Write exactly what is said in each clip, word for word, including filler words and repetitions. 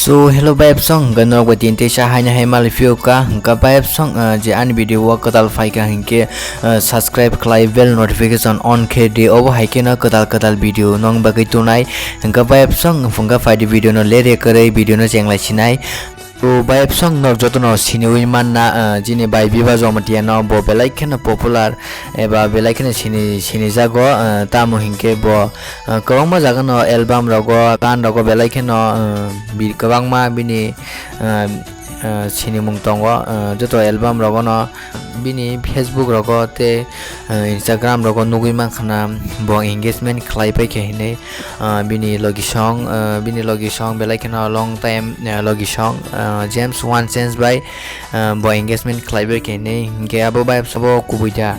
So hello bai bsong, hwnkhe norok bai tin teisa haino hai maliphio ka, hwnkhe bai bsong, ah, je ani video o kwtal phaikha hinkhe, ah, subscribe khlai, bell notification on khe di, obo hai kheno kwtal kwtal video nong bagwi tunai. Hwnkhe bai bsong, hwnkhe phaidi video no lere kwrwi video no chenglai sinai. So bai bsong norok jotono siniwi manna, ah, chini bai Biba Jamatia no, bo belai kheno popular eba belai kheno sini, sinijago, ah, tamo hinkhe bo, ah, kwbangma jaga no album rogo, gan rogo belai kheno, ah, bi-, kwbangma bini, ah, ah, sinimung tongo, ah, joto album rogo no bini Facebook rogo tei, ah, Instagram rogo nugwi mankha na bo engagement khlai paikha hinwi, ah, bini logisong, ah, bini logisong belai kheno long time, ah, logisong, ah, James One Sense bai, ah, bo engagement khlai bai khe hinwi hinkhe abo bai sabo kubui da,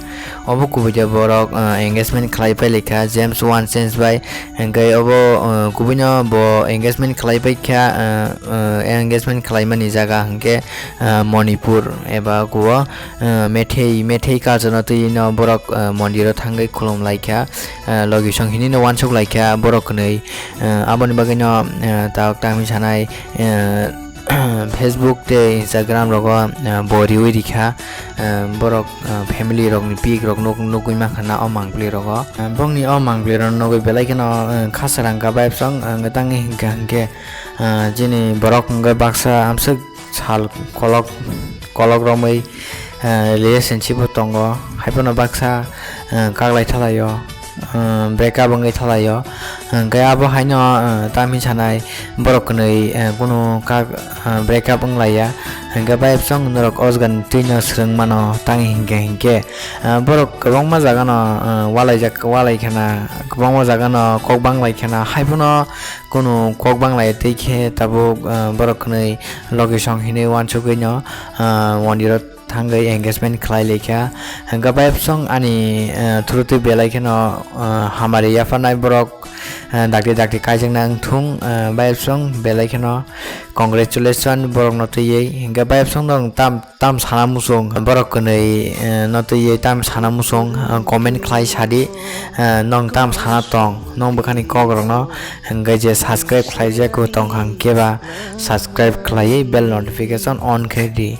obo kubui da borok, ah, engagement khlai pai laikha James One Sense bai, hinkhe obo, ah, kubui no bo engagement khlai pai kha, ah, ah, engagement khlai mani jaga hinkhe, ah, Manipur eba kuo, ah, Meitei, Meitei culture no twi no borok, ah, mondir o thangwi khulum laikha, ah, logisong hinwi no uansuk laikha borok kwnwi, ah, aboni bagwi no, ah, tabuk tangwi sanai, ah, Facebook tei Instagram rogo, ah, bo riwi rikha, ah, borok, ah, family rokni pik rok nuk-, nugwi mankha na o mangpli rogo. Ah, bongni o mangpli rok nugwi belai kheno, ah, khasarang ka bai bsong, ah, tangwi hinkha hinkhe, ah, chini borok hwnkhe baksa amswk sal kolok, kolok romwi, ah, relationship o tongo, haiphano baksa, ah, kaklai thalaio, ah, break up wngwi thalaio, hwnkhe abo haino, ah, tamni sanai borok kwnwi, ah, kunu kak, ah, break up wnglaiya, hwnkhe bai bsong norok o jaga ni twi no swrwng mano, tangwi hinkhe hinkhe, ah, borok kwbangma jaga no, ah, walaijak, walai khana, kwbangma jaga no kok bang lai khana, haiphano kunu kok bang lai tei khe tabuk, ah, borok kwnwi logisong hinwi uansugwi no, ah, mondir o thangwi engagement khlai laikha. Hwnkhe bai bsong ani, ah, through twi belai kheno, ah, hamari yapharnai borok, ah, dakti dakti kaijakna wngthung, ah, bai bsong belai kheno congratulation borok no twiwi. Hwnkhe bai bsong no tam, tam sana muchung borok kwnwi, ah, no twiwi tam sana muchung, ah, comment khlai sadi, ah, nong tam sana tong nong bwkhani kok rok no, hwnkhe je subscribe khlaijak tongkha hwnkhe ba subscribe khlaiwi bell notification on khe di.